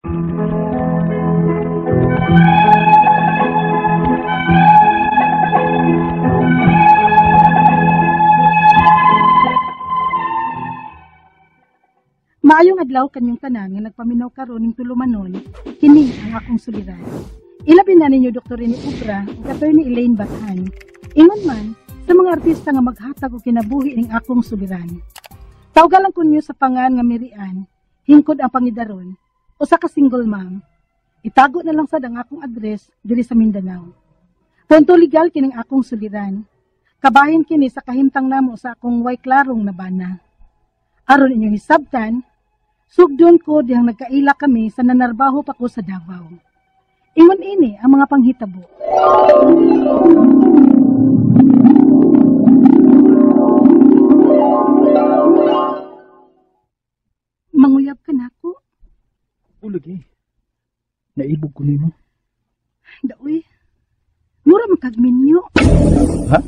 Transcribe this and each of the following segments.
Maayong adlaw kanyong tanan nga nagpaminaw karon ning tulumanon, kini ang akong suliran. Ilabi na ninyo Dr. Rene Ubra ug Attorney Elaine Bathan. Ingon man sa mga artista nga maghatag og kinabuhi ning akong suliran. Tawgalan ko ninyo sa pangan nga Mirian, hingkod ang pangidaron, usa ka single mom. Itago na lang sad ang akong address diri sa Mindanao. Punto legal kining akong suliran. Kabahin kini sa kahimtang namo sa akong way klarong nabana. Aron inyong hisabtan, sugdon ko dihang nagkaila kami sa nanarbaho pa ko sa Davao. Ingon ini ang mga panghitabo. Manguyab ka nako. Ulagi. Naibog ko nimo. Daoy. Mura man kag minyo. Ha?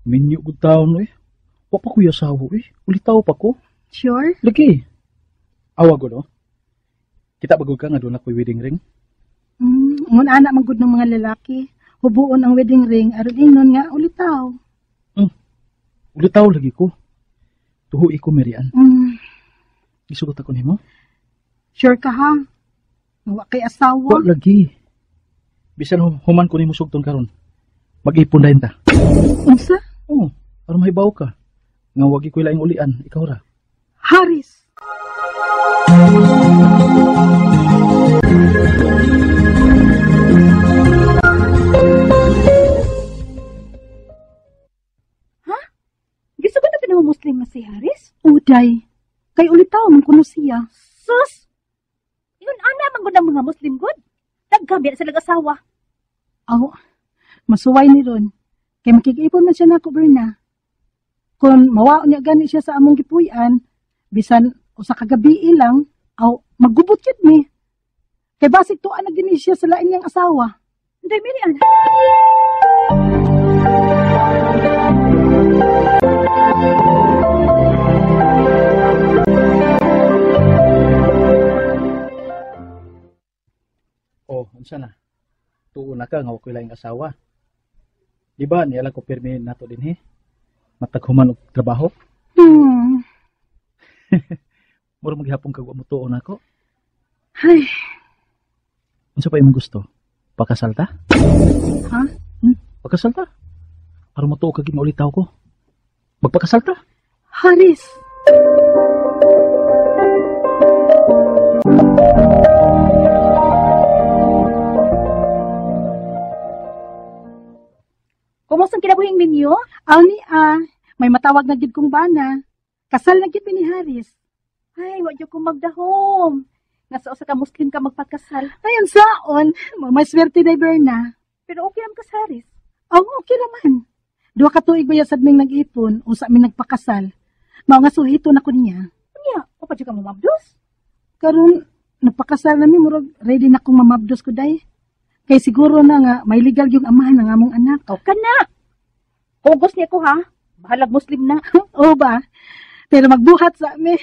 Minyo gud taon eh. Wa pa kuya asawa eh. Ulitaw pa ko. Sure? Lagi. Awa gud oh. Kita bagod ka nga doon ako'y wedding ring? Ngun ana man gud ng mga lalaki. Hubuon ang wedding ring aron ingnon nga ulitaw. Ulitaw lagi ko. Tuhuy ko Mirian. Isugot ako nimo. Sure ka ha? Wa kay asawa? Wa lagi. Bisan human ko nimo sugton karon. Mag-ipon dayon ta. Unsa? Oo, aron mahibaw ka. Nga wagi ko'y laing ulian, ikaw ra. Haris. Ha? Gusto ba na pinamumuslima si Haris? Uday. Kay ulitaw man kuno siya. Sus! Yun ana man gud ang mga Muslim gud. Naggamit sila asawa. Aw, masuway ni ron. Kay makig-ipon man siya nako, Berna. Kung mawaon niya gani siya sa among gipuy-an, bisan usa ka gabi lang, aw maggubot yun mi. Kay basig tuan na gini siya sa lain niyang asawa. Hindi, Miriam. Oh, unsa na? Tuo na ka nga wa ko'y laing asawa. Di ba niala ko pirmi nato dinhi? Matag human og trabaho? Mura maghapon kag wa mo tuo nako. Ay. Unsa pa imong gusto? Pakasal ta? Ha? Pakasal ta? Aron matuo ka gid maulitaw ko. Magpakasal ta? Haris. Kumusta ang kinabuhing ninyo? Aw ni ah, may matawag na gid kong bana. Kasal na gid mi ni Haris. Ay, wa jud ko magdahom. Nga sa usa ka Muslim ka magpakasal. Ay, ang saon. May swerte na Berna. Pero okay lang ka sa Haris. Aw, okay naman. Duha ka tuig ba sad ming nag-ipon, usa mi nagpakasal. Mao nga suhito na ko niya. Unya, wa pa jud ka mamabdos? Karon nagpakasal na mi, murag ready na kong mamabdos ko day. Kay siguro na nga may legal yung amahan ng among anak. Aw ka na. Hugos niya ko ha. Bahalag Muslim na. Oo ba? Pero magbuhat sa amin.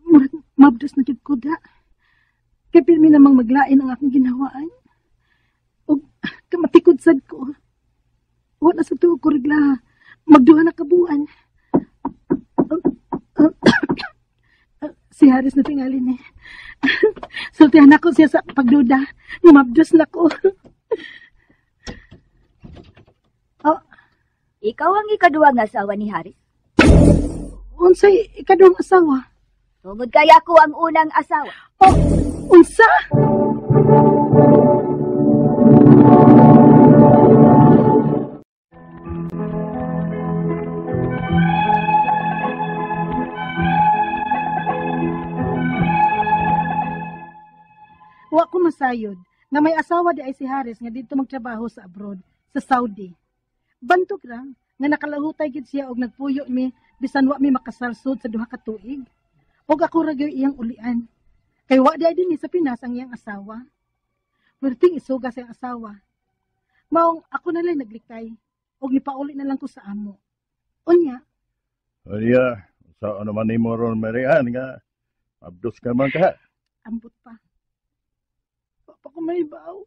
Murag mabdos na gyud ko da. Kay pirmi namang maglain ang akong ginawaan. Og kamatikod sad ko. Wa na sa tuog ko regla. Magduha na kabuan. Si Haris na tingali ni. Sultihan ako siya sa pagduda. Ngumabdos na ko. Oh. Ikaw ang ikaduwang asawa ni Haris? Unsay ikaduwang asawa? Tungod kay ako ang unang asawa. Oh, unsa? Wa ko masayod nga may asawa di ay si Haris nga didto magtrabaho sa abroad, sa Saudi. Bantog ra nga nakalahutay gid siya og nagpuyo mi bisan wa mi makasalsod sa duha ka tuig. Og ako ra gyud iyang ulian. Kay wa di dinhi sa Pinas ang iyang asawa. Perting isuga sa iyang asawa. Maong ako na lang naglikay og nipauli na lang ko sa amo. Unya, Unya, sa ano man nimo ron, Mary Ann, nga abdos ka man ka. Ambot pa. Wa pa ko mahibaw.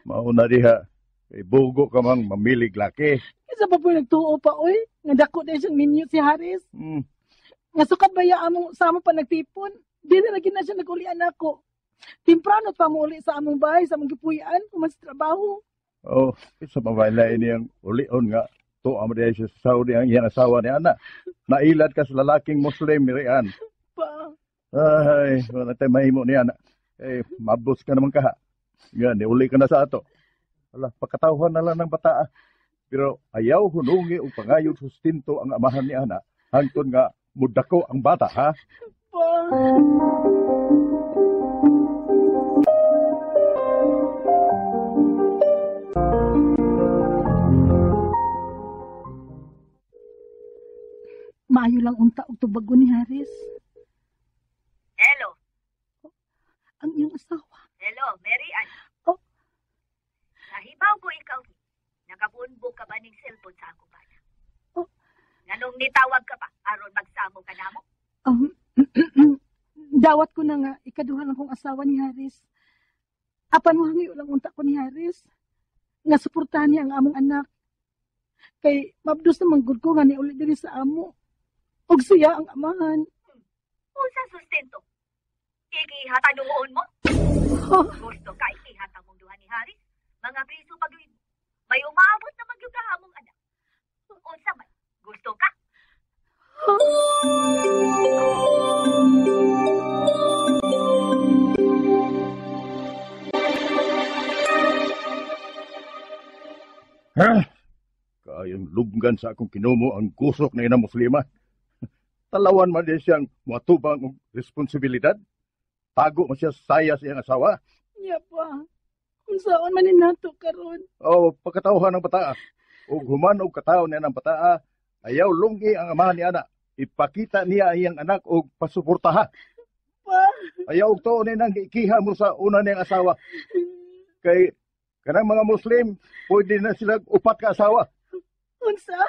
Mao na diha. Kay bugo ka mang mamilig laki. Kinsa pa po nagtuo pa, oy? Nga dako na siyang minyo si Haris. Nga sukad ba ya among, sa among panagtipon? Di na lagi na siya nag-ulian ako. Temprano pa mo uli sa among bahay, sa among gipuy-an, human sa trabaho. Oh, sa mabaylay niyang ulion nga, tuwa mo diha siya sa Saudi ang iyang asawa ni Ana. Nailad ka sa lalaking Muslim, Mary Ann. Pa. Ay, wala tayo mahimo ni Ana. Eh, mabos ka naman kaha. Yan, uli ka na sa ato. Ala, pagkatawhan na lang ng bata. Pero ayaw hunungi o pangayod sustento ang amahan ni Ana. Hangtod nga, mudako ang bata, ha? Pa. Maayo lang unta og tubago ni Haris. Hello. Ang iyong asawa. Hello, Mary Ann. Oh. Nahibaw ko ikaw. Nakabunbo ka ba ning cellphone sa akong bana? Oh. Nganong nitawag ka pa aron magsamo ka namo? Dawat ko na nga ikaduha lang kong asawa ni Haris. Apan mo hangyo lang unta ko ni Haris. Nga suportahan niya ang among anak. Kay mabdos na manggod ko nga niuli diri sa amo. Og siya ang amahan. Unsa sustento? Ikihatanuon mo? Oh. Gusto ka ikihatag mong duha ni Haris? Mga priso pag-uwi mo. May umaabot na magyud ka among anak. Unsa man? Gusto ka? Huh? Ha? Kayang lubngan sa akong kinumo ang gusok na ina Muslima. Talawan man din siyang matubang og responsibilidad. Tago man siya saya sa iyang asawa. Iya pa. Unsaon man ni nato karon? O pagkatawhan ng bataa. Og human og kataw niya ng bataa, ayaw lunggi ang amahan ni ana. Ipakita niya ang iyang anak og pasuportaha. Pa. Ayaw og tuon niya nang giikiha mo sa una niyang asawa. Kay kanang mga Muslim, pwede na sila upat ka asawa. Unsa?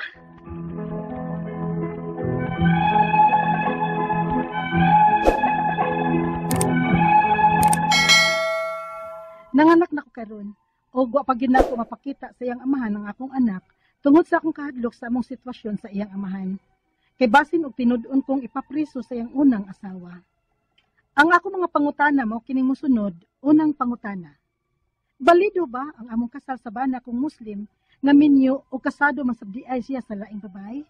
Nanganak na ko karon, og wa pa gyud nako mapakita sa iyang amahan ang akong anak tungod sa akong kahadlok sa among sitwasyon sa iyang amahan. Kay basin og tinud-on kong ipapriso sa iyang unang asawa. Ang ako mga pangutana mao kining mosunod, unang pangutana. Balido ba ang among kasal sa bana kung Muslim nga minyo o kasado man sabdi ay siya sa laing babae?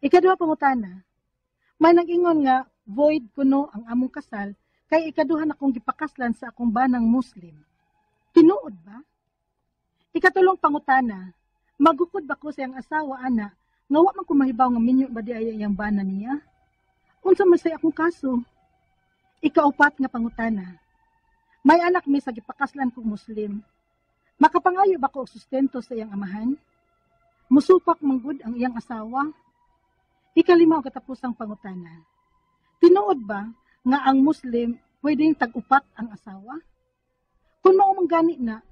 Ikaduha pangutana. May nag-ingon nga void kuno ang among kasal kay ikaduha na kong gipakaslan sa akong banang Muslim. Tinuod ba? Ikatulong pangutana, magukod ba ko sa iyang asawa ana nga wa man ko mahibaw nga minyo ba di ay iyang bana niya? Unsa man say akong kaso? Ikaupat nga pangutana, may anak mi sa gipakaslan kong Muslim. Makapangayo ba ko og sustento sa iyang amahan? Musupak man gud ang iyang asawa? Ikalima og katapusang pangutana, tinuod ba nga ang Muslim pwedeng tag-upat ang asawa? Kung mao man gani na,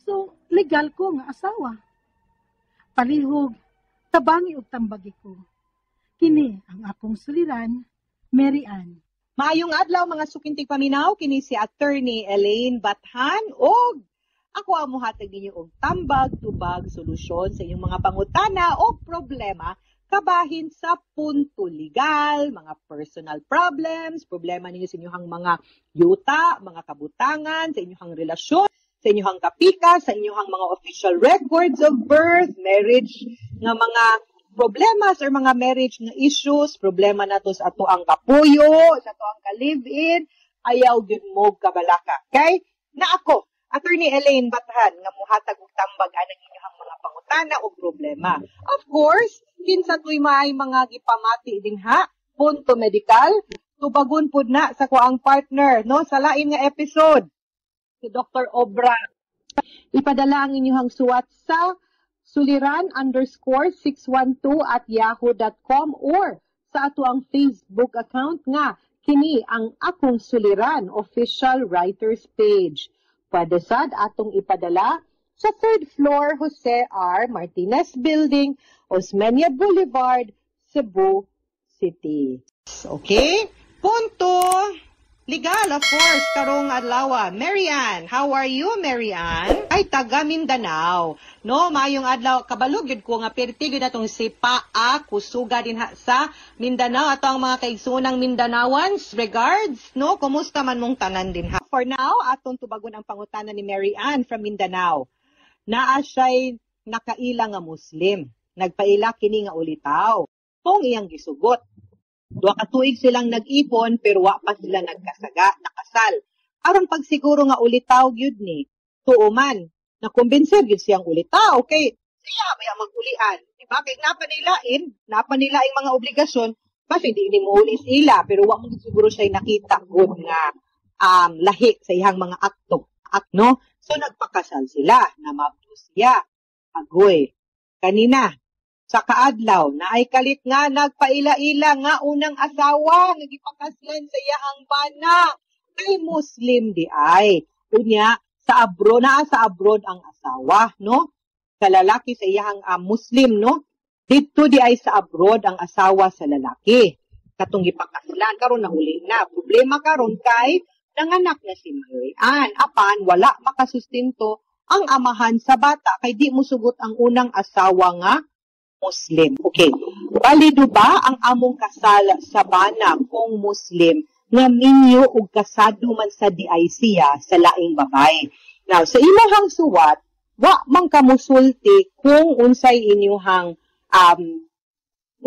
so legal ko nga asawa. Palihog, tabangi og tambagi ko. Kini ang akong suliran, Mary Ann. Maayong adlaw mga sukintig paminaw, kini si Attorney Elaine Bathan og ako ang mohatag ninyo og tambag tubag solusyon sa inyong mga pangutana o problema kabahin sa punto legal, mga personal problems, problema ninyo sa inyong mga yuta, mga kabutangan, sa inyong relasyon, sa inyong kapika, sa inyong mga official records of birth, marriage, nga mga problemas or mga marriage nga issues, problema nato sa ato ang kapuyo, sa ato ang ka-live-in, ayaw gyud mo kabalaka. Okay? Na ako, Attorney Elaine Bathan, nga muhatag og tambag anang inyong mga pangutana o problema. Of course, kinsa tuy may mga gipamati dinha, punto medical, tubagon pud na sa kuang partner, no? Sa lain nga episode, si Dr. Obra. Ipadala ang inyong suwat sa suliran_612@yahoo.com or sa ato ang Facebook account nga Kini ang Akong Suliran official writers page. Pwede sad atong ipadala sa third floor, Jose R. Martinez Building, Osmeña Boulevard, Cebu City. Okay? Punto. Legal, of course, karong adlaw. Marianne, how are you, Marianne? Ay, taga Mindanao. No, maayong adlaw, kabalo gyud ko nga perti gyud atong si Paa Kusuga dinha sa Mindanao. Ato ang mga kaigsuonang Mindanawans. Regards, no? Kumusta man mong tanan dinha? For now, atong tubagon ang pangutana ni Marianne from Mindanao. Naa siya'y nakaila nga Muslim. Nagpaila kini nga ulitaw. Kung iyang gisugot, 2 ka tuig silang nag-ipon pero wa pa sila nagkasaga, nakasal. Aron pagsiguro nga ulitaw gyud ni, tuo man, nakumbinser gyud siyang ulitaw kay siya baya mag-ulian. Di ba? Kay napa nilaing mga obligasyon, basta di ni mo uli sila pero wa mo gyud siguro siya nakita gud nga lahi sa iyang mga akto. At no? So nagpakasal sila, namabdo siya. Agoy. Kanina, sa kaadlaw na ay kalit nga nagpaila-ila nga unang asawa nga gipakaslan sa iyahang bana kay Muslim di ay. Unya sa abroad, naa sa abroad ang asawa, no, sa lalaki sa iyahang Muslim, no, didto di ay sa abroad ang asawa sa lalaki katong gipakaslan. Karon nahuli na problema karon kay nanganak na si Mary Ann, apan wala makasustento ang amahan sa bata kay di musugot ang unang asawa nga Muslim. Okay. Balido ba ang among kasal sa bana kung Muslim nga minyo ug kasado man sa diay siya sa laing babay? Now, sa imong suwat, wa man ka musulti kung unsay inyuhang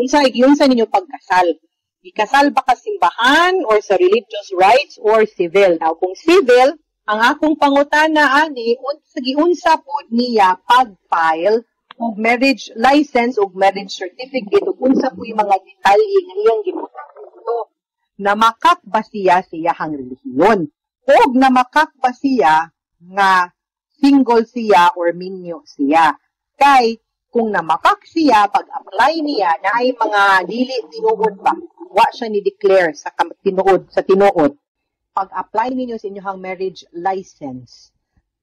unsay giunsa ninyo pagkasal. Gikasal ba ka simbahan or sa religious rites or civil? Now, kung civil, ang akong pangutana ani, unsa giunsa pod niya pag-file og marriage license og marriage certificate ug unsa po yung mga detalye nga iyang gibutang dito? Namakak ba siya sa iyahang relihiyon? Og namakak ba siya nga single siya or minyo siya? Kay kung namakak siya, pag-apply niya na ay mga dili tinuod ba? Wa siya ni declare sa tinuod sa tinuod. Pag-apply ninyo sa inyong marriage license,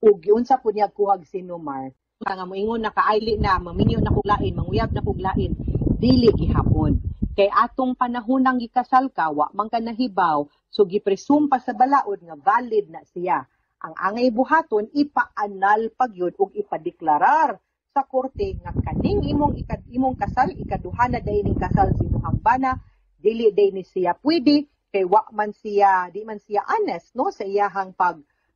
ug giunsa po niya kuhag CENOMAR, nga moingon na kaayli na, maminyo na kog lain, manguyab na kog lain, dili gihapon. Kay atong panahon nang gikasal ka, wa man ka nahibaw, so gipresume pa sa balaod nga valid na siya. Ang angay buhaton, ipa-annul pagyud ug ipadeklarar sa korte nga kaning imong kasal, ikaduha na day ning kasal sa imong bana, dili day ni siya pwede kay wa man siya, di man siya honest, no, sa iyahang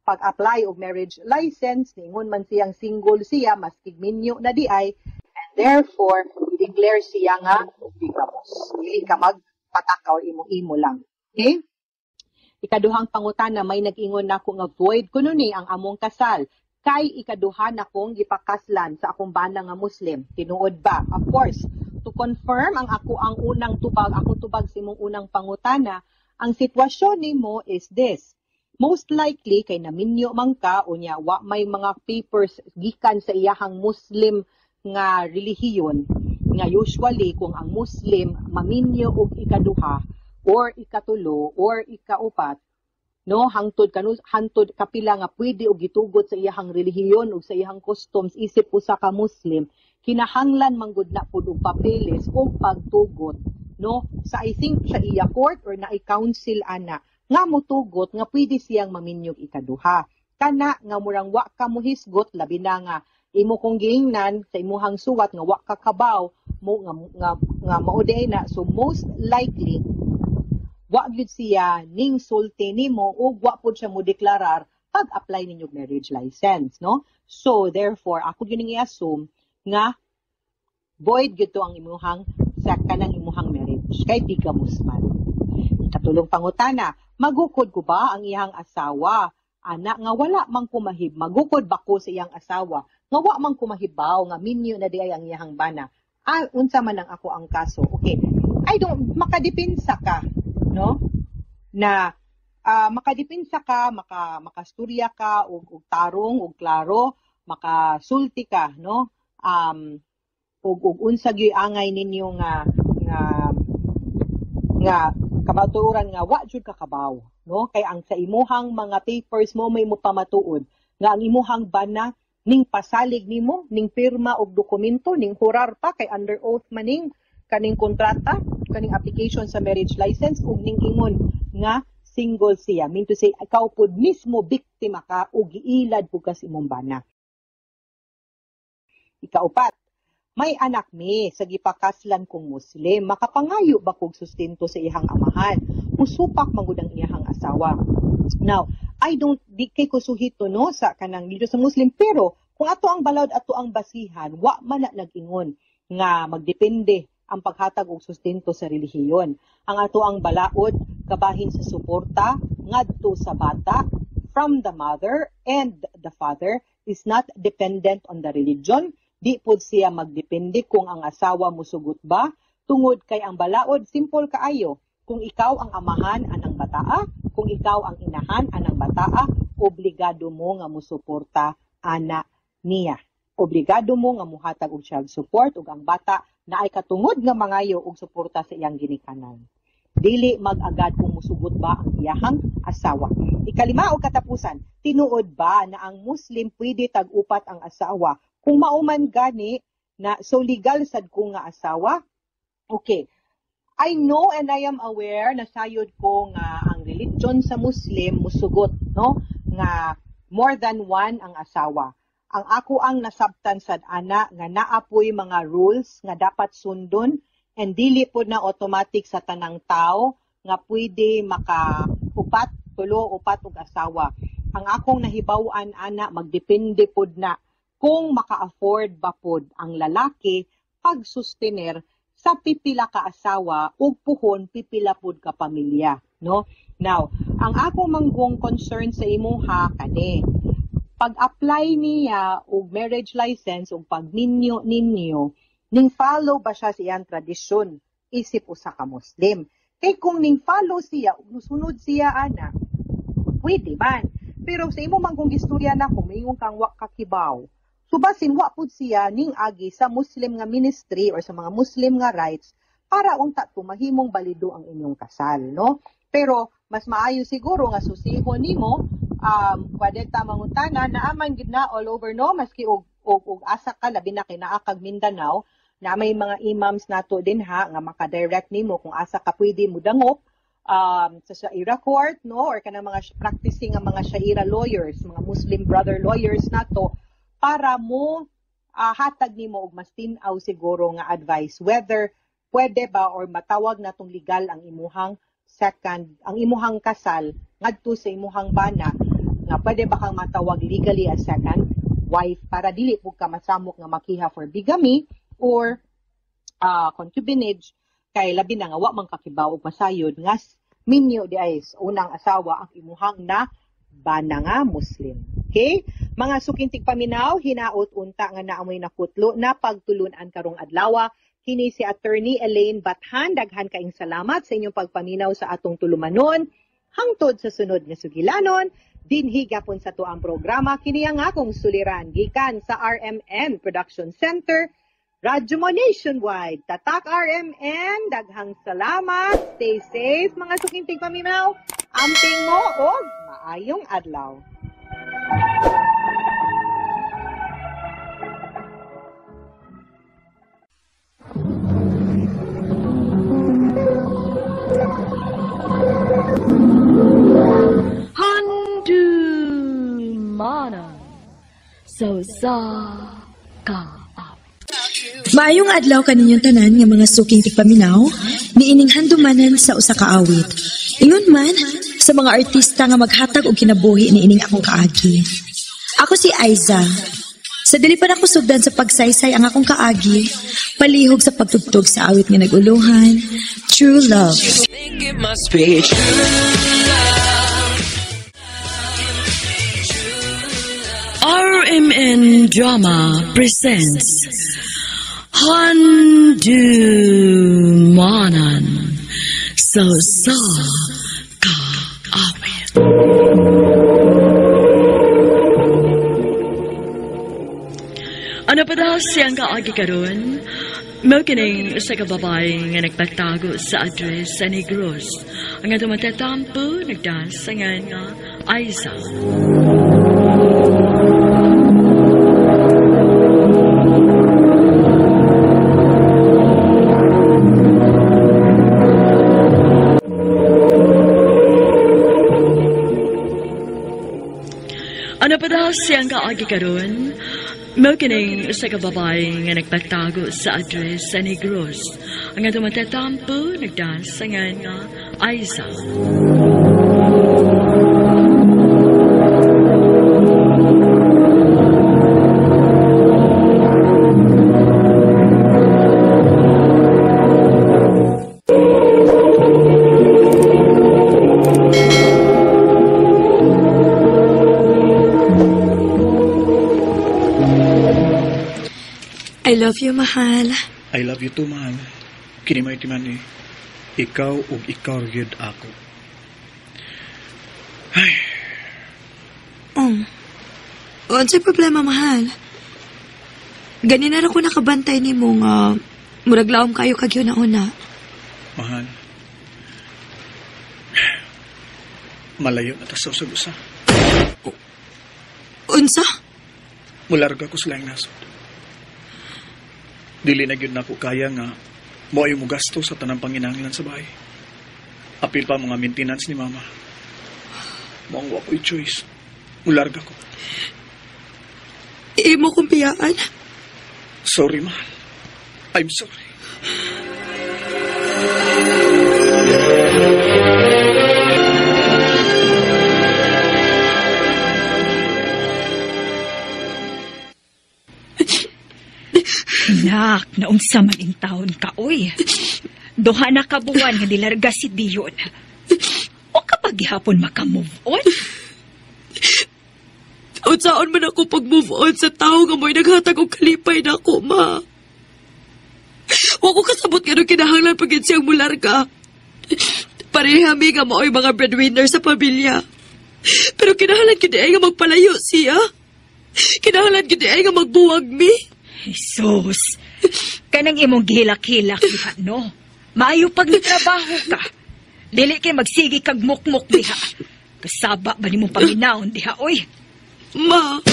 pag-apply og marriage license. Niingon man siyang single siya maski minyo na di ay, and therefore i-declare siya nga bigamous. Dili ka magpataka or imo-imo lang. Okay? Ikaduhang pangutana, may nag-ingon nako nga void kuno ni ang among kasal kay ikaduha na kong gipakaslan sa akong bana nga Muslim. Tinuod ba? Of course, to confirm ang ako ang unang tubag, akong tubag sa imong unang pangutana, ang sitwasyon nimo is this. Most likely kay naminyo man ka, unya wa may mga papers gikan sa iyahang Muslim nga relihiyon, nga usually kung ang Muslim maminyo og ikaduha or ikatulo or ikaupat, no, hangtod kanu hangtod kapila nga pwede og gitugot sa iyahang relihiyon ug sa iyahang customs isip usa ka Muslim, kinahanglan manggod na pud og papeles o pagtugot, no, sa, I think, sa iya court or naay council ana nga mutugot nga pwede siyang maminyog ikaduha. Kana nga murang wa ka muhisgot, labi na nga imo kong giingnan sa imuhang suwat nga wa ka kabaw mo nga mao diay na, so most likely wa gyud siya ning sulti nimo ug wa pud siya mo deklarar pag-apply ninyo marriage license, no? So therefore ako gyud ning i-assume nga void gyud to ang imuhang sa kanang imuhang marriage kay bigamous man. Ikatulong pangutana, magukod ko ba ang iyang asawa? Ana nga wala man kumahib, magukod ba ko sa iyang asawa? Nga wa man kumahibaw nga minyo na di ay ang iyang bana. Ah, unsa man ang ako ang kaso? Okay. I don't makadipinsa ka, no? Na makadipinsa ka, makasturya ka og tarong og klaro, makasulti ka, no? Ug unsa gyud angay ninyo nga nga nga kamatuoran nga wa jud ka kabaw, no? Kay ang sa imuhang mga papers mo may mo pamatuod nga ang imuhang bana ning pasalig nimo, ning pirma og dokumento, ning hurar pa kay under oath maning kaning kontrata, kaning application sa marriage license ug ning ingon nga single siya. Mean to say, ikaw pod mismo biktima ka ug giilad pud ka sa imong bana. Ikaupat, may anak mi sa gipakaslan kong Muslim, makapangayo ba kog sustento sa iyang amahan? Musupak man gud ang iyang asawa. Now, I don't di kay ko suhito no sa kanang dito sa Muslim, pero kung ato ang balod ato ang basihan, wa man na nag-ingon nga magdepende ang paghatag og sustento sa relihiyon. Ang ato ang balaod kabahin sa suporta ngadto sa bata from the mother and the father is not dependent on the religion. Di pod siya magdepende kung ang asawa musugot ba, tungod kay ang balaod simple kaayo. Kung ikaw ang amahan anang bataa, kung ikaw ang inahan anang bataa, obligado mo nga musuporta ana niya. Obligado mo nga muhatag og child support ug ang bata na ay katungod nga mangayo og suporta sa iyang ginikanan. Dili mag-agad kung musugot ba ang iyahang asawa. Ikalima o katapusan, tinuod ba na ang Muslim pwede tag-upat ang asawa? Kung mauman gani na so legal sad ko nga asawa? Okay. I know and I am aware na sayod ko nga ang religion sa Muslim musugot, no, nga more than one ang asawa. Ang ako ang nasabtan sad ana nga naapoy mga rules nga dapat sundon and dili pod na automatic sa tanang tao nga pwede maka upat, tulo, upat og asawa. Ang akong nahibaw-an ana magdepende pod na kung maka-afford ba pod ang lalaki pagsustener sa pipila ka asawa ug puhon pipila pod ka pamilya, no? Now, ang ako manggong concern sa imuha kani, pag-apply niya og marriage license ug pagminyo ninyo, ning follow ba siya sa iyang tradisyon isip usa ka Muslim? Kay kung ning follow siya ug musunod siya ana, pwede man. Pero sa imo man kung gistorya na kung moingon kang wa kakibaw, so basin wa pud siya ning agi sa Muslim nga ministry or sa mga Muslim nga rights para unta to mahimong balido ang inyong kasal, no? Pero mas maayo siguro nga susihon nimo, pwede ta mangutana naaman gid na all over, no, maski og asa ka labi na kay naa kag Mindanao, na may mga imams nato din ha nga maka-direct nimo kung asa ka pwede mudangop sa Sharia court, no, or kanang mga practicing nga mga Sharia lawyers, mga Muslim brother lawyers nato para mo hatag nimo og mas tin-aw siguro nga advice whether pwede ba or matawag natong legal ang imuhang second, ang imuhang kasal ngadto sa imuhang bana, nga pwede ba kang matawag legally as second wife para dili pud ka masamok nga makiha for bigamy or concubinage, kay labi na nga wa man kakibaw og masayod nga minyo di ay unang asawa ang imuhang na bana nga Muslim. Okay? Mga sukintig paminaw, hinaot unta nga naamoy nakutlo na pagtulunan karong adlaw. Kini si Attorney Elaine Bathan. Daghan kaing salamat sa inyong pagpaminaw sa atong tulumanon. Hangtod sa sunod nga sugilanon, dinhi gapon sa tuang programa kini ang akong suliran gikan sa RMN Production Center, Radyo Mo Nationwide. Tatak RMN, daghang salamat. Stay safe mga sukintig paminaw. Amping mo og maayong adlaw. Handumanan so sa ka. Maayong adlaw kaninyong tanan nga mga suking tigpaminaw, niining handumanan sa usa ka awit. Ingon man sa mga artista nga maghatag og kinabuhi niining akong kaagi. Ako si Aiza. Sa dili pa nako sugdan sa pagsaysay ang akong kaagi, palihog sa pagtugtog sa awit nga nag-uluhan, True Love. Think it must be true love. RMN Drama presents Handumanan so sa kaawit. Ano pa daw siyang kaagi karon? Mao kining usa ka babae nga nagpatago sa address sa Negros. Ang atong matatampo nagdas sa ngan nga Aiza. Ano pa daw siyang kaagi karon? Mao kining usa ka babae nga nagpatago sa address sa Negros. Ang atong matatampo nagdas sa ngan nga Aiza. I love you, mahal. I love you too, mahal. Kini may timan eh. Ikaw ug ikaw gyud ako. Ay. Oh. Unsay problema, mahal? Ganina ra ko nakabantay nimo nga murag laom kayo kag una. Mahal. Malayo na ta sa usag-usa. Oh. Unsa? Mularga ko sa laing nasod. Dili na gyud nako kaya nga mo ay mugasto sa tanang panginahanglan sa bahay. Apil pa mga maintenance ni mama. Mo ang wa ko'y choice. Mularga ko. Imo kong piyaan. Sorry, mahal. I'm sorry. Nak, naunsa man intawon ka, oy. Duha na ka buwan nga nilarga si Dion. O kapag gihapon maka-move on? Unsaon man ako pag-move on sa tao nga mo'y naghatag og kalipay na ako, ma. Wa ko kasabot nga nung kinahanglan pag siyang mularga. Pareha mi nga mao'y mga breadwinner sa pamilya. Pero kinahanglan gid ay nga magpalayo siya. Kinahanglan gid ay nga magbuwag mi. Jesus, kanang imong gihilak-hilak diha, no? Maayo pag nitrabaho ka. Dili kay magsigi kag mukmuk diha. Kasaba ba nimong paminaon diha, oy? Ma!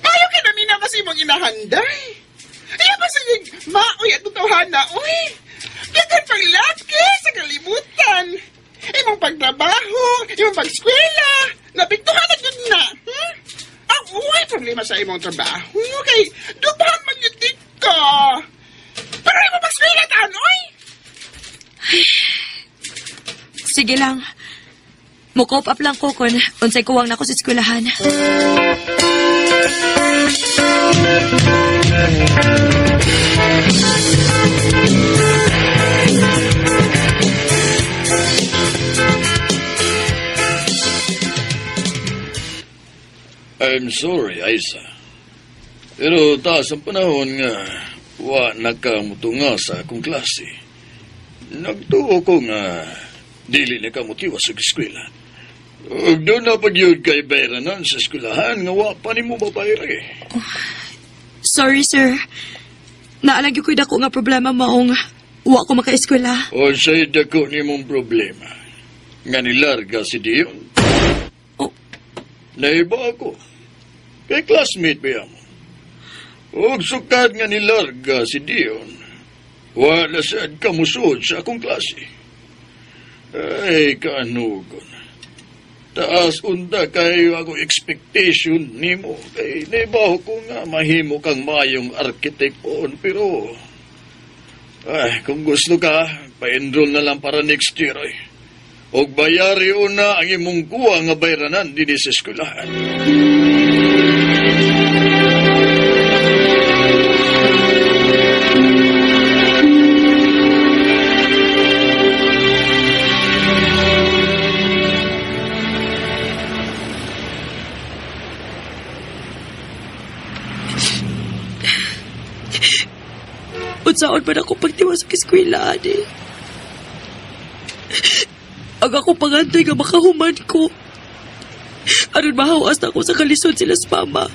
Maayo kinamina kasi imong inahanday. Iya ba sige, maoy at tawhana, oy. Gikan paglaki sa kalibutan. Imong pagtrabaho, imong pag-eskwela, napiktuhan na yun na. Hmm? Ang uy, problema sa imong trabaho, kay dubahan man yun di ka. Pero imong pag-eskwela taan, oy! Sige lang. Mo-cope up lang ko kun unsay kuwang nako sa eskwelahan. I'm sorry, Aiza. Pero taas ang panahon nga wa nagkamutunga sa akong klase. Nagtuo ko nga dili na kamutiwa sa eskwela. Ug doon na pagyud kay bayranan sa eskwelahan nga wa pa nimo babayre. Oh, sorry, sir. Naalagyo ko'y dako nga problema maong wa ko makaeskwela. O sa'y dako nimong problema. Nga nilarga si Dion. Oh. Naiba ako. Kay classmate ba mo? Og sukad nga nilarga si Dion, wala sad kamusod sa akong klase. Ay, kaanugon. Taas unta kayo ako expectation nimo. Kay naibaho ko nga mahimo kang mayong arkitekon, pero ay, kung gusto ka, pa-enroll na lang para next year. Ay. Og bayari una ang imong kuha nga bayranan dinhi sa eskwelahan. Unsaon man ako pagtiwas sa eskwela, adi. Ang ako pangantay nga makahuman ko. Aron mahawas na ako sa kalisod sila sa mama.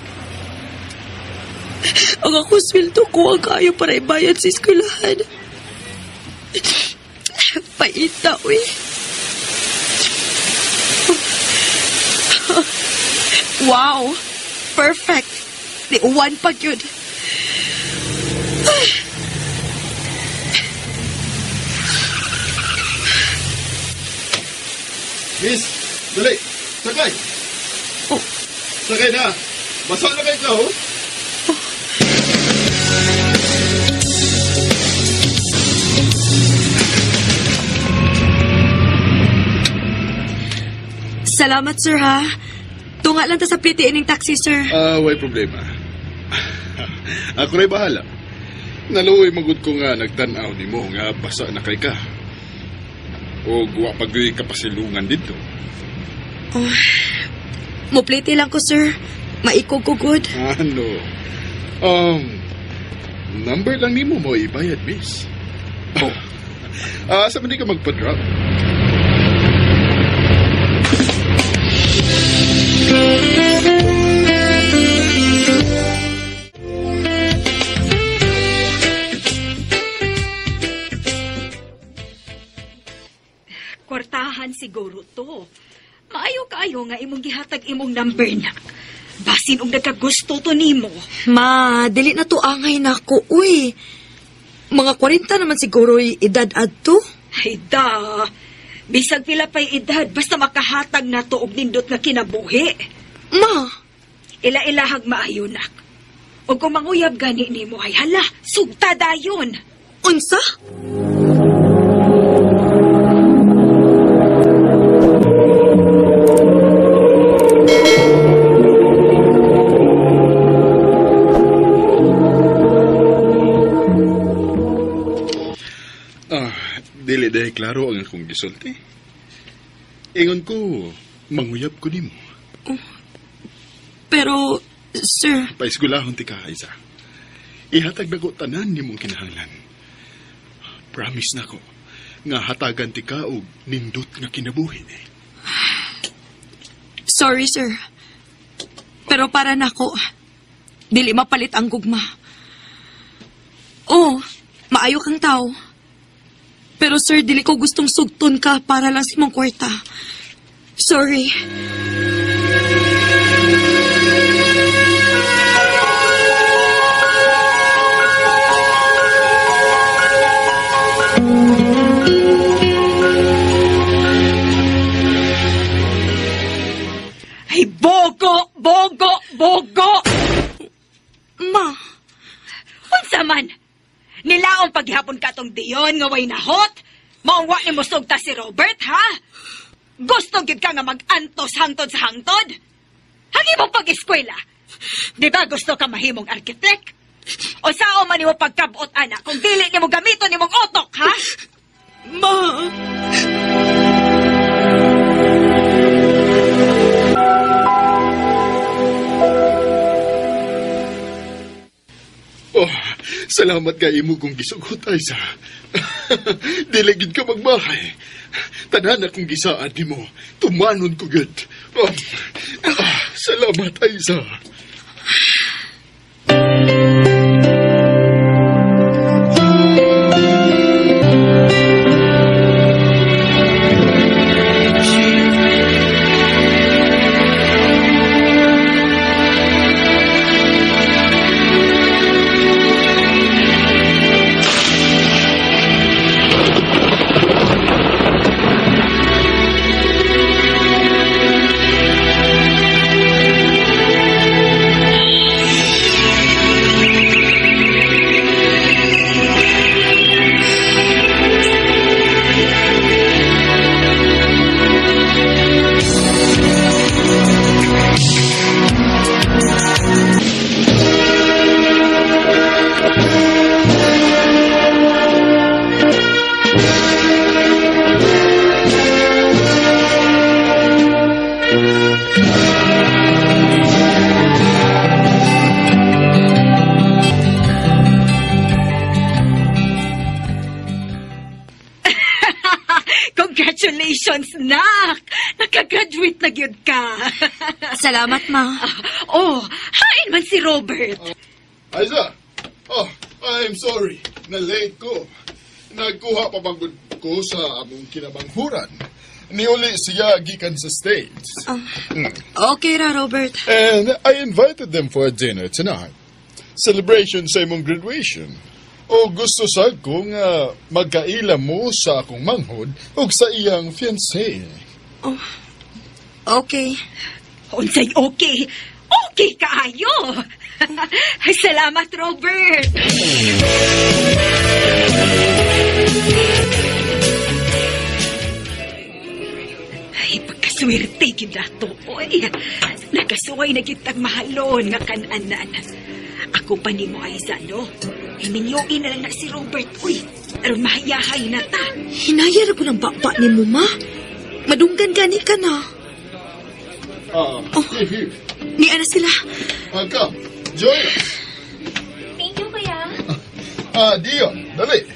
Ang ako sweldo ko ang kaayo para ibayad sa eskwelahan. Paita, uy. Wow! Perfect! Di uwan pa yun. Miss, dali! Sakay! Oh. Sakay na! Basa na kayo ka, oh! Salamat, sir, ha? Tunga lang ta sa pliti ining taxi, sir. Ah, way problema. Ako ra'y bahala. Naluoy magud ko nga nagtan-aw nimo nga basa na kay ka. O wa pag kapasilungan dito. Oh. Mupliti lang ko, sir. Maikog ko, good. Ano? Number lang nimo mo ibayad, miss. Oh. Sa man di ka magpa-drop? Kwartahan siguro to. Maayo kaayo nga imong gihatag imong number na. Basin og nagkagusto to nimo. Ma, dili na to angay nako, uy. Mga 40 naman siguro edad adto. Ay da. Bisag pila pa'y edad, basta makahatag na to og nindot nga kinabuhi. Ma! Ila-ilahag maayo nak. Og kung manguyab gani nimo ay hala, sugta dayon. Unsa? Dili dahil klaro ang akong gisulti. Ingon ko, manguyab ko nimo. Oh, pero, sir... Paisgulahon ti ka, Isa. Ihatag na ko tanan nimong kinahanglan. Promise na ko, nga hatagan ti ka og nindot nga kinabuhi. Sorry, sir. Pero para nako, dili mapalit ang gugma. Oh, maayo kang tao. Pero sir, dili ko gustong sugton ka para lang sa imong kwarta. Sorry. Ay, bogo! Bogo! Bogo! Ma! Unsa man? Nilaong paghihapon ka tong Dion nga way nahot? Mauwa ni mo sugta si Robert, ha? Gusto gid ka nga mag-antos hangtod sa hangtod? Hangi mo pag-eskwela? Di ba gusto ka mahimong arkitek? O sao man nimo pagkabot, anak, kung dili nimo gamiton nimong utok, ha? Ma! Oh, salamat kay imo kong gisugot, Aiza. Dili gid ka magmahay. Tanan akong gisaad nimo. Tumanon ko gud. Oh, salamat, Aiza. Congratulations, nak! Nakagraduate na gyud ka. Salamat, ma. Oh, hain man si Robert. Aiza! Oh, I'm sorry. Na-late ko. Nagkuha pa bang ko sa among kinabanghuran. Niuli siya gikan sa States. Okay ra, Robert. And I invited them for a dinner tonight. Celebration sa imong graduation. O gusto sa ko nga magkaila mo sa akong manghod ug sa iyang fiancé. Oh, okay. Unsay okay? Okay kaayo. Salamat, Robert. Ay, pagkaswerte gid nato, oy. Nakasuway na gid tag mahalon nga kananan. Ako pa nimo, Aiza, no? Himinyoin na lang na si Robert, uy. Aron mahayahay na ta. Hinaya ra ko ng baba ni mo, ma. Madunggan gani ka na. Here. Niya na sila. Come, join us. Thank you, kuya. Dion, dali.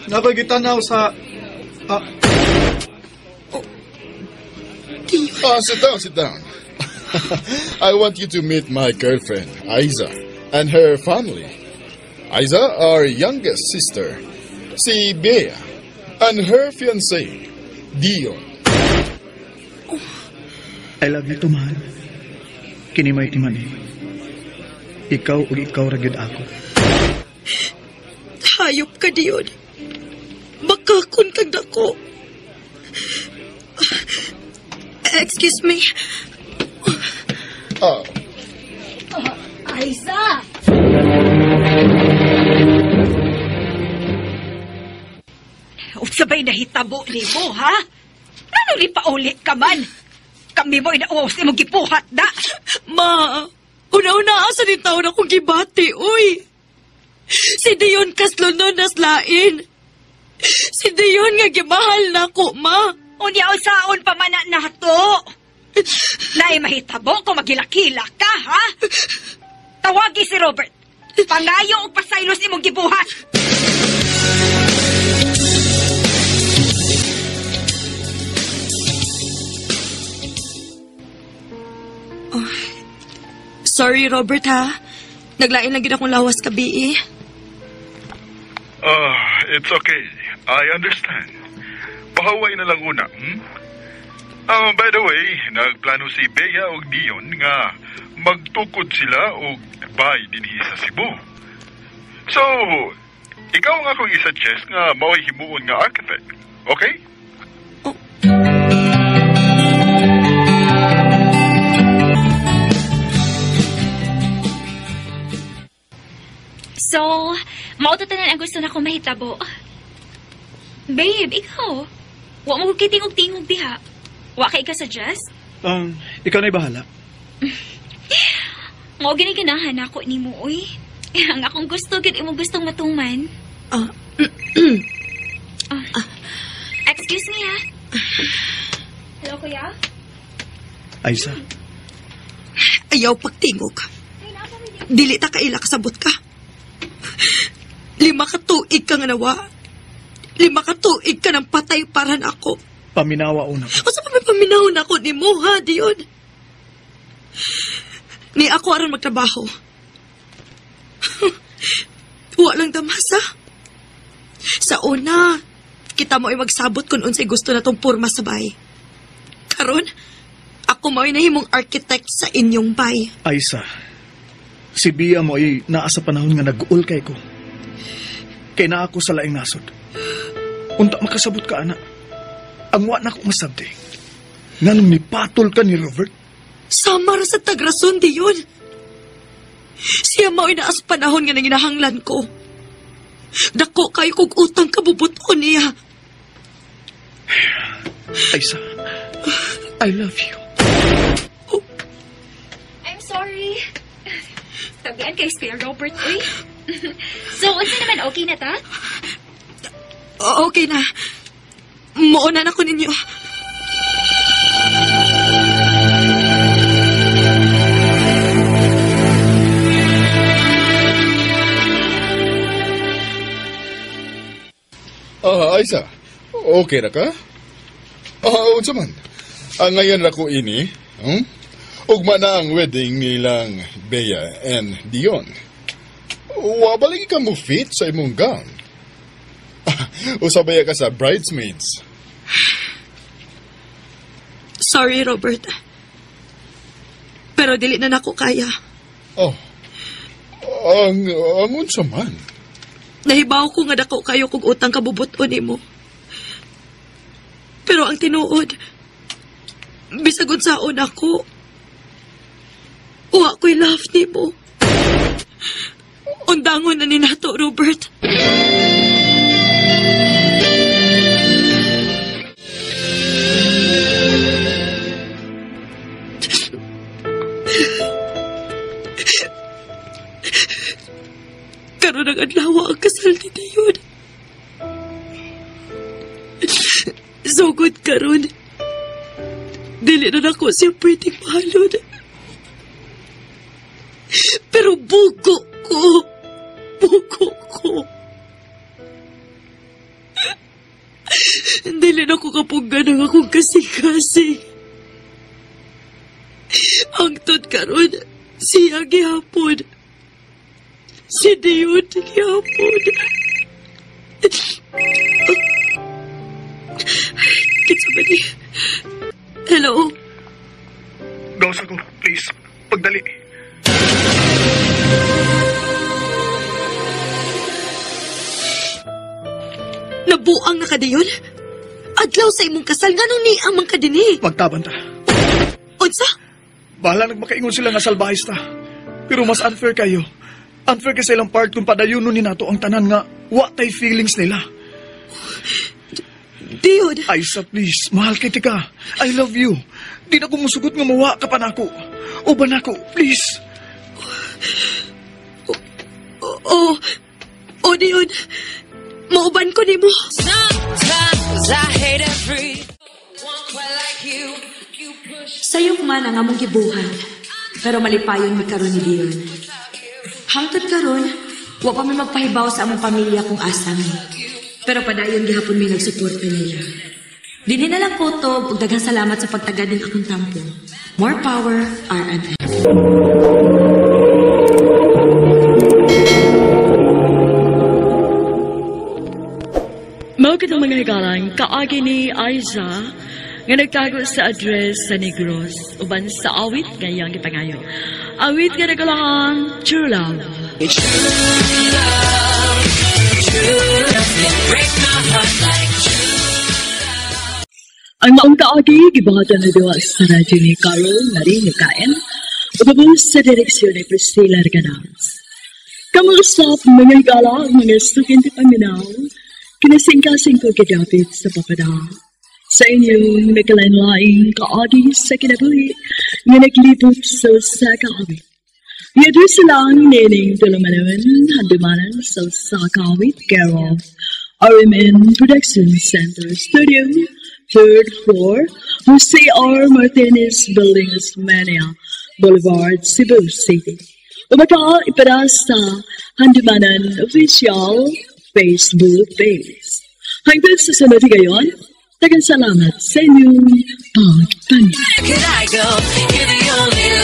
Nakoy gitanaw sa... Sit down, sit down. I want you to meet my girlfriend, Aiza, and her family. Aiza, our youngest sister, si Bea, and her fiancé, Dion. I love you too, mahal. Kini may timan eh. Ikaw ug ikaw ra gyud ako. Hayop ka, Dion. Bakakon kag dako. Excuse me. Aiza! Unsa ba'y nahitabo nimo, ha? Ano ni pauli ka man? Kami mo inauos ni mong gipuhat na. Ma, una-una asa ni taon akong gibati, uy. Si Dion kaslunon naslain. Si Dion nga gimahal na ko, ma. Unya usaon pa man na nato. Naay mahitabo kung magilakila ka, ha? Tawagi si Robert. Pangayo og pasaylos imong gibuhat. Oh, sorry, Robert, ha? Naglain lang gid akong lawas kabi, eh. It's okay. I understand. Pahaway na lang una, By the way, nagplano si Bea og Dion nga magtukod sila og bay dinhi sa Cebu. So, ikaw ang akong i-suggest nga mao'y himuon nga architect. Okay? Oh. So, mao to tanan ang gusto na akong mahitabo. Babe, ikaw. Wa mo ko kitingog-tingog diha. Wa kay ka suggest? Ikaw na'y bahala. Mao gini ganahan ako nimo, uy. Ang akong gusto gid imong gustong matuman. Excuse me, ha. Hello, kuya? Aiza. Ayaw pagtingog. Dili ta kaila kasabot ka. 5 ka tuig ka nga nawa. 5 ka tuig ka ng patay para na ako. Paminawa una. O sa paminaw na ako ni mo, ha, Dion? Ni ako aron magtrabaho. Wa lang damas, ha? Sa una, kita mo ay magsabot kung unsay gusto na tong porma sa bay. Karon, ako mo'y nahimong architect sa inyong bay. Aiza, si Bia mo ay naa sa panahon nga nag-uol kay ko. Kay naa ako sa laing nasod. Unta makasabot ka, ana. Ang wa na ko masabti. Nganong nipatol ka ni Robert? Sama ra sa tagrason, Dion. Siya mao'y naa sa panahon nga nanginahanglan ko. Dako kayo kog utang kabubuton niya. Aiza, I love you. Oh. I'm sorry. Tabian kay Kuya Robert, uy. So, unsa naman, okay na ta? Okay na. Muuna na ko ninyo. Aiza, okay na ka? Oh, unsa man? Ang ngayon ra ko ini, Ugma na ang wedding nilang Bea and Dion. Wa ba lagi ka mo fit sa imong gown? Usabay ka sa bridesmaids. Sorry, Robert. Pero dili na nako kaya. Oh. Ang unsa man? Nahibaw ko nga dako kayo kog utang kabubuton nimo. Pero ang tinuod, bisag unsaon ako, wa ko'y love nimo. Undangon na ni nato, Robert. Karon ang adlaw ang kasal ni Dion. Sugod karon. Dili na nako siya pwedeng mahalon. Pero bugo ko. Bugo ko. Dili na ko kapunggan ang akong kasing-kasing. Hangtod karon, siya gihapon. Si Dion gihapon. Kinsa ba ni? Hello? Gawas ako, please. Pagdali. Nabuang na ka, Dion? Adlaw sa imong kasal, nganong ni ang man ka dinhi? Magtaban ta. Unsa? Bahala nagmakaingon sila nga salbahis ta. Pero mas unfair kayo. Unfair kay sa ilang part kung padayunon ni nato ang tanan nga wa tay feelings nila. Dion! Aisa, please. Mahal kay tika. I love you. Di na ko musugot nga mawa ka pa nako. Uban nako, please. Oo. Oh, Dion. Mauban ko nimo. Sometimes I hate every one like you. Sayop man ang among gibuhat, pero malipayon mi karon ni Dion. Hangtod karon, wa pa mi magpahibaw sa among pamilya kung asa mi. Pero padayon gihapon mi nagsuporta nila. Dinhi na lang kutob ug daghang salamat sa pagtagad ning akong tampo. More power, RMN. Mao kitong mga higalang kaagi ni Aiza nga nagtago sa address sa Negros uban sa awit nga iyang gipangayo. Awit nga nagulahang True Love. True love, true love, can break my heart like true. Ang maong kaagi gibuhatan na duwa sa radyo ni Carol Marie Nukaen ug sa direksyon ni Priscilla Reganas. Kamusta mga higala, mga sukinti paminaw, kinasingkasing ko gidapit sa papada. Sa inyong nagkalain-laing kaagi sa kinabuhi nga naglibot sa usa ka awit. Yadto silang nining tulumanon, handumanan sa usa ka awit, care of RMN Production Center Studio, 3rd floor, Jose R. Martinez Building, Osmeña Boulevard, Cebu City. Umaka ipada sa Handumanan Official Facebook page. Hanggang sa sunod ngayon, daghang salamat sa inyong pagpaminaw. Could I go? You're the only love.